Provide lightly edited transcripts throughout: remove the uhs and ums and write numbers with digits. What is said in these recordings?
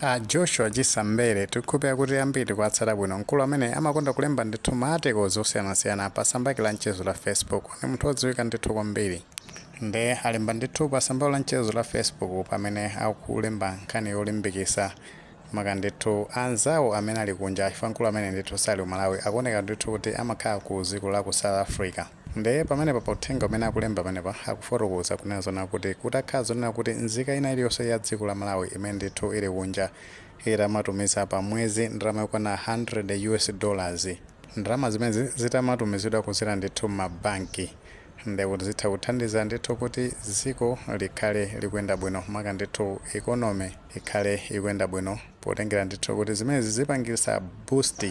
A Joshua Chisa Mbele, tikukhulupirira kuti ambiri kwatsala bwino. Mkulu amene amakonda kulemba ndithu ma articles osiyanasiyana pa tsamba la mchezo la Facebook, ni munthu odziwika ndithu kwambiri. Nde alemba ndithu pa tsamba la mchezo la Facebook pamene akulemba nkhani yolimbikisa maka ndithu anzawo amene ali kunja, chifukwa mkulu amene ndithu sali ku Malawi, akuoneka ndithu kuti amakhala ku dziko la ku South Africa. Nde pamenepa, pa uthenga umene akulemba pamenepa, akufotokoza kunena zona kuti kutakhala zonena kuti nzika ina iliyonse ya dziko la Malawi imene ndithu ili kunja itamatumiza pa mwezi ndalama yokwana US$100, ndalama zimene zitamatumizidwa kudzera ndithu mabanki, ndekuti zitha kuthandiza ndithu kuti dziko likhale likuyenda bwino, maka ndithu economy ikhale ikuyenda bwino, potengera ndithu kuti zimenezi zipangisa boost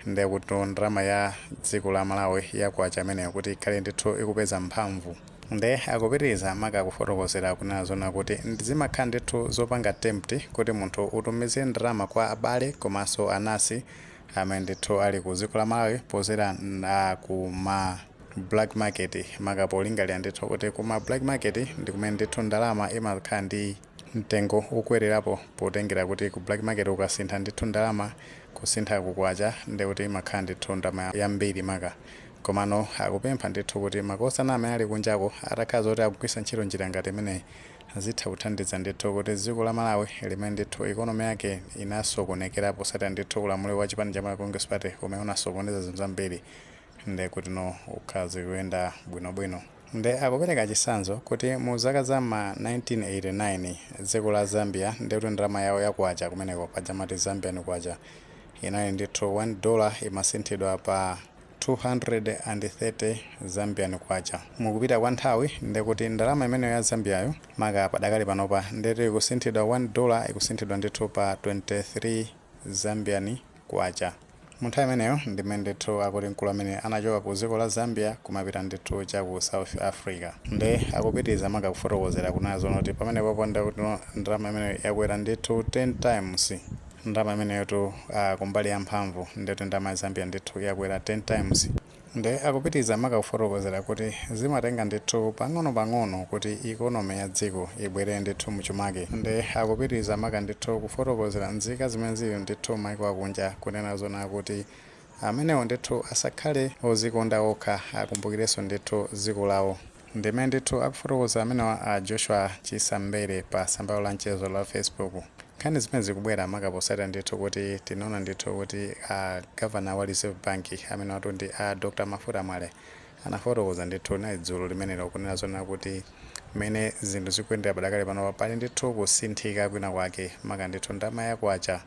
ndekuti ndalama ya dziko la Malawi yakwacha ameneyo kuti ikhale ndithu ikupeza mphamvu. Nde akupitiriza maka kufotokozera kunena zona kuti zimakhala ndithu zopanga tempt kuti munthu utumize ndalama kwa abale komanso anasi amene ndithu ali ku dziko la Malawi pozera na kuma black market, maka polingalira ndithu kuti kuma black market ndi kumene ndithu ndalama imakhala ndi mtengo ukwererapo, potengera kuti ku black market ukasintha ndithu ndalama kusintha kukwacha, ndekuti imakhala ndithu ndalama yambiri maka. Komano akupempha ndithu kuti makosana amene ali kunjako atakhala zoti akugwiritsa ntchito njira ngati imeneyi, zitha kuthandiza ndithu kuti dziko la Malawi limene ndithu economy yake inasokonekera posatira ndithu ulamuliro wa chipani cha Malawi Congress Party umene unasokoneza zinthu zambiri, ndekuti no ukhala zikuyenda bwinobwino. Nde akupereka chitsanzo kuti mu zaka za ma 1989 dziko la Zambia, ndekuti ndalama yawo yakwacha kumeneko, paja mati Zambian kwacha, inali ndithu $1 imasinthidwa pa 230 Zambian kwacha. Mukupita kwa nthawi, ndekuti ndalama imeneyo ya Zambiayo maka padakali panopa ndeti ikusinthidwa, $1 ikusinthidwa ndithu pa 23 Zambian kwacha. Mu nthawi imeneyo ndimene ndithu akuti mkulu amene anachoka ku dziko la Zambia kumapita ndithu cha ku South Africa. Nde akupitiriza maka kufotokozera kunena zonoti pamenepopo ndekuti ndalama imeneyo yakwera ndithu 10 times. Ndalama imeneyotu, kumbali ya mphamvu, ndekuti ndalama ya Zambia ndithu yakwera 10 times. Nde akupitiriza maka kufotokozera kuti zimatenga ndithu pang'ono-pang'ono kuti economy ya dziko ibwerere ndithu muchimake. Nde akupitiriza maka ndithu kufotokozera nzika zimene zili ndithu maiko akunja kunena zona kuti amenewo ndithu asakhale ozikonda okha, akumbukirenso ndithu dziko lawo. Ndimene ndithu akufotokoza amenewa a Joshua Chisa Mbele pa tsamba la mchezo la Facebook. Nkhani zimene zikubwera maka posatira ndithu kuti tinaona ndithu kuti a governor wa Reserve Bank amene watu ndi a Dr Mafuta Mwale anafotokoza ndithu nayi dzulo limenelo kunena zona kuti mmene zinthu zikuyendera padakali panopa, pali ndithu kusinthika kwina kwake, maka ndithu ndalama yakwacha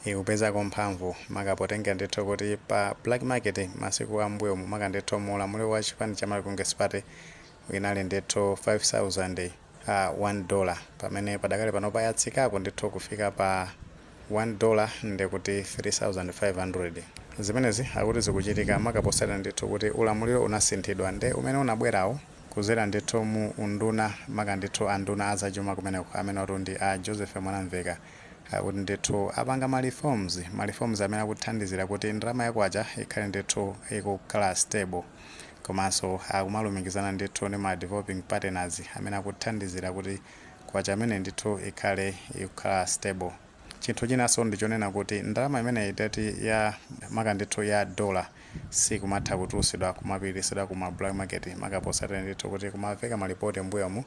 ikupezako mphamvu, maka potengera ndithu kuti pa black market masiku ambuyomu, maka ndithu mu ulamuliro wa chipani cha Malawi Congress Party, inali ndithu 5000 $1, pamene padakali panopa yatsikako ndithu kufika pa $1 ndikuti 3500. Zimenezi akuti zikuchitika maka posatira ndithu kuti ulamuliro unasinthidwa, nde umene unabwerawo kuzera ndithu mu unduna, maka ndithu anduna azachuma kumeneko amene watu ndi a Joseph Mwanamveka, akuti ndithu apanga ma reforms, ma reforms amene akuthandizira kuti ndalama yakwacha ikhale ndithu ikukhala stable, komanso akumalumikizana ndithu ndi ma developing partners amene akuthandizira kuti kwacha amene ndithu ikhale ikukhala stable. Chinthu chinanso ndichonena kuti ndalama imeneyi tati ya maka ndithu ya dollar sikumatha kutulusidwa kumapitisidwa kuma black market, maka posatira ndithu kuti kumamveka malipoti mbuyomu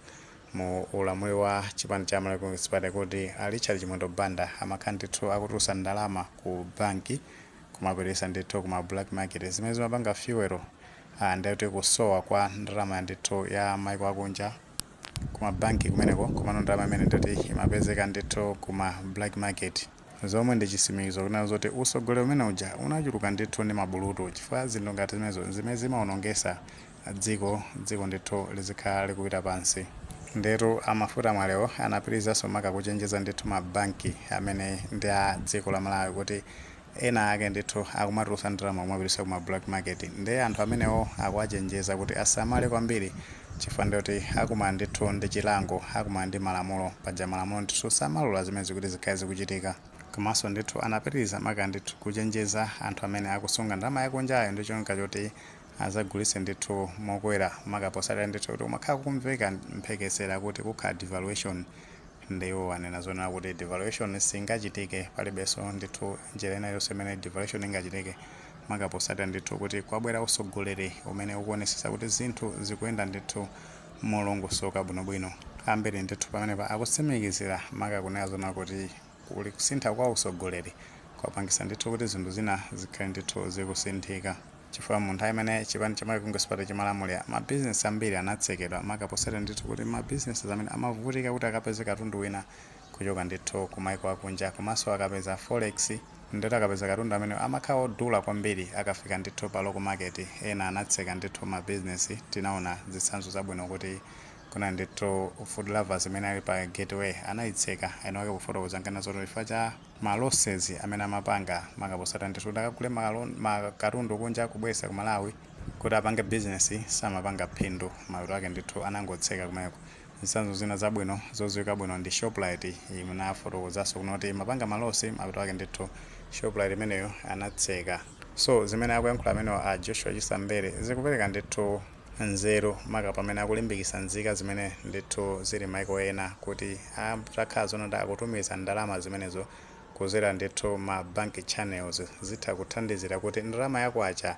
mu ulamuliro wa chipani cha Malawi Congress Party kuti a Richard Chimwendo Banda amakhala ndithu akutulusa ndalama ku banki kumapitisa ndithu kuma black market, zimene zimapanga fuel ndikuti kusowa kwa ndalama ndithu ya maiko akunja kuma banki kumeneko, komano ndalama imene nditi imapezeka ndithu kuma black market, zomwe ndi chisimikizo kunena zoti usogoleri umene uja unachuluka ndithu ndi mabulutu, chifukwa zinthu ngati zimenezo zimene zimawonongesa dziko, dziko ndithu lizikhala likupita pansi. Ndetu amafuta Mwalewo anapitirizanso maka kuchenjeza ndithu mabanki amene ndi a dziko la Malawi kuti ena ake ndithu akumatulusa ndalama kumapitisa kuma black market. Nde anthu amenewo akuwachenjeza kuti asamale kwambiri, chifukwa ndikuti akumana ndithu ndi chilango, akumana ndi malamulo. Paja malamulo ndithu samalola zimene zikuti zikhale zikuchitika. Komanso ndithu anapitiriza maka ndithu kuchenjeza anthu amene akusunga ndalama yakunjayo ndi cholinga choti azagulitse ndithu mokwera, maka posatira ndithu kuti kumakhala kukumveka mphekesera kuti kukhala devaluation. Ndiwo anena zonena kuti devaluation singachitike, palibenso ndithu njira ina yonse imene devaluation ingachitike, maka posatira ndithu kuti kwabwera usogoleri umene ukuonesesa kuti zinthu zikuyenda ndithu molongosoka bwinobwino. Ambiri ndithu pamenepa akutsimikizira, maka kunena zona kuti kuli kusintha kwa usogoleri kwapangisa ndithu kuti zinthu zina zikhale ndithu zikusinthika, chifukwa mu nthawi imene chipani cha Malawi Congress Party chimalamulira, mabizinesi ambiri anatsekedwa, maka posatira ndithu kuti mabizinesi amene amavutika kuti akapeze katundu wina kuchoka ndithu kumaiko akunja, komanso akapeza forex, ndithu akapeza katundu amene amakhala odula kwambiri akafika ndithu pa local market. Ena anatseka ndithu mabizinesi. Tinaona zitsanzo zabwino kuti kuna ndithu Food Lovers imene ali pa Gateway anayitseka, eni ake kufotokoza nkana zoti chifukwa cha ma losses amene amapanga, maka posatira ndithu kuti akagule makatundu kunja kubweza ku Malawi kuti apange business, samapanga phindu. Mapeto ake ndithu anangotseka kumeneko. Zitsanzo zina zabwino zodziwika bwino ndi Shoprite imene afotokozanso kunoti imapanga ma loss, mapeto ake ndithu Shoprite imeneyo anatseka. So zimene akuyankhula amenewo a Joshua Chisa Mbele zikupereka ndithu nzeru, maka pamene akulimbikitsa nzika zimene ndithu zili maiko ena kuti atakhala zonoti akutumiza ndalama zimenezo kuzera ndithu ma bank channels, zitha kuthandizira kuti ndalama yakwacha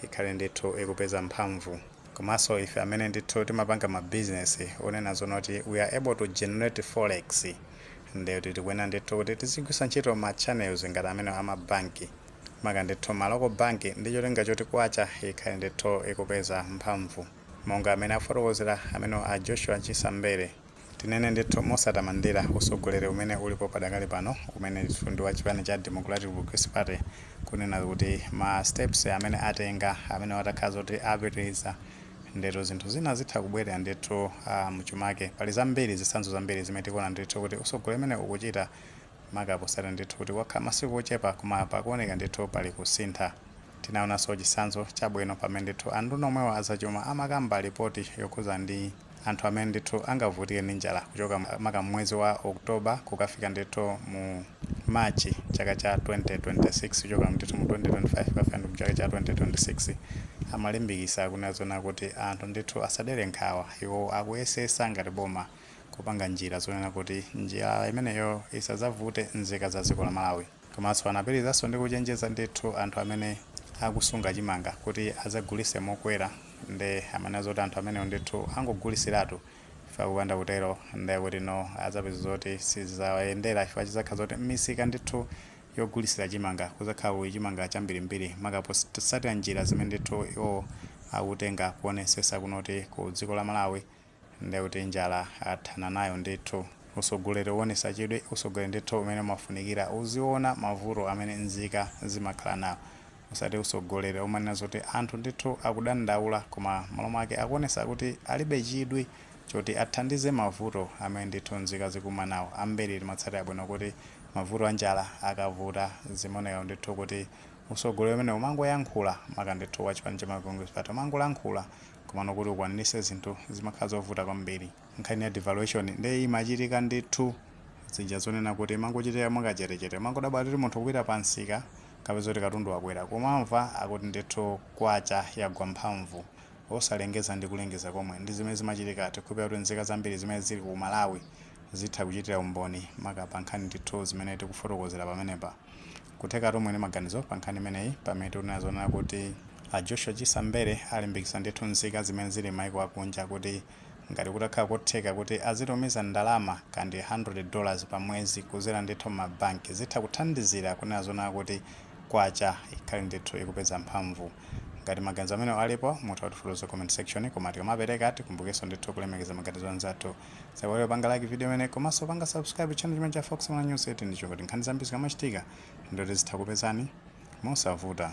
ikhale ndithu ikupeza mphamvu. Komanso ife amene ndithu timapanga ma business onena zonoti we are able to generate forex, ndekuti tikuyenera ndithu kuti tizigwiritsa ntchito ma channels ngati amene amabanki, maka ndithu ma local bank, ndi cholinga choti kwacha ikhale ndithu ikupeza mphamvu, monga amene afotokozera amene a Joshua Chisa Mbele. Tinene ndithu mosatamandira usogoleri umene ulipo padakali pano, umene ndithu ndi wa chipani cha Democratic Progressive Party, kunena kuti ma steps amene atenga amene watakhala zoti apitiriza, ndithu zinthu zina zitha kubwerera ndithu mchumake. Pali zambiri, zitsanzo zambiri zimene tikuona ndithu kuti usogoleri umene ukuchita, maka posati ndithu kuti wakhala masiku ochepa, koma pakuoneka ndithu pali kusintha. Tinaonanso chitsanzo chabwino pamene ndithu anduna omwewa azachuma amakamba ripoti yokhuza ndi anthu amene ndithu angavutike ndi njala kuchoka maka mwezi wa Oktoba kukafika ndithu mu Machi chaka cha 2026, kuchoka ndithu mu 2025 kukafika mu chaka cha 2026. Amalimbikisa kunena kuti anthu ndithu asadere nkhawa, iwo akuyesesa ngati boma kupanga njira zonena kuti njira imeneyo isadzavute nzika za dziko la Malawi. Komanso anapitirizanso ndi kuchenjeza ndithu anthu amene akusunga chimanga kuti adzagulise mokwera, ndi amene zoti anthu amenewo ndithu angogulisiratu, chifukwa kupanda kutero ndiye kuti no, adzapeza zoti sizayendera, chifukwa chizakhala zoti m'misika ndithu yogulisira chimanga kuzakhala kuli chimanga chambirimbiri, maka posatira njira zimene ndithu iwo akutenga kuonesesa kunoti ku dziko la Malawi ndiye kuti njala athana nayo ndithu. Usogoleri uonesa chidwi, usogoleri ndithu umene umafunikira uziona mavuto amene nzika zimakhala nawo, usati usogoleri umanena zoti anthu ndithu akudandaula, koma malo mwake akuonesa kuti alibe chidwi choti athandize mavuto amene ndithu nzika zikumana nawo. Ambiri timatsatira bwino kuti mavuto a njala akavuta, zimaoneka ndithu kuti usogoleri umene umangoyankhula, maka ndithu wa chipani cha Congress Party, umangolankhula, komano kuti ukwanirise zinthu zimakhala zovuta kwambiri. Nkhani ya devaluation ndiye imachitika ndithu zija zonena kuti imangochitika mwakachetechete, mangodabwa kuti munthu kupita pansika kapeza kuti katundu wakwera, kumamva akuti ndithu kwacha yagwa mphamvu, osalengeza ndi kulengeza komwe. Ndi zimene zimachitika. Tikhulupirira kuti nzika zambiri zimene zili ku Malawi zitha kuchitira umboni, maka pa nkhani ndithu zimene tikufotokozera pamenepa. Kutheka tomwe maganizo pa nkhani imeneyi, pamene tikunena zonena kuti a Joshua Chisa Mbele alimbikitsa ndithu nzika zimene zili maiko akunja kuti ngati kutakhala kotheka kuti azitumiza ndalama kandi $100 pa mwezi kuzera ndithu mabanki, zitha kuthandizira kunena zonena kuti kwacha ikhale ndithu ikupeza mphamvu. Ngati maganizo amene alipo, mutha kutifotokoza comment section. Koma tikamapereka, tikumbukenso ndithu kulemekeza maganizo anzathu. Saiwale panga like video imene, komanso panga subscribe channel chimene cha Fox Mwana News 8, ndicho kuti nkhani zambiri zikamachitika ndoti zitha kupezani mosavuta.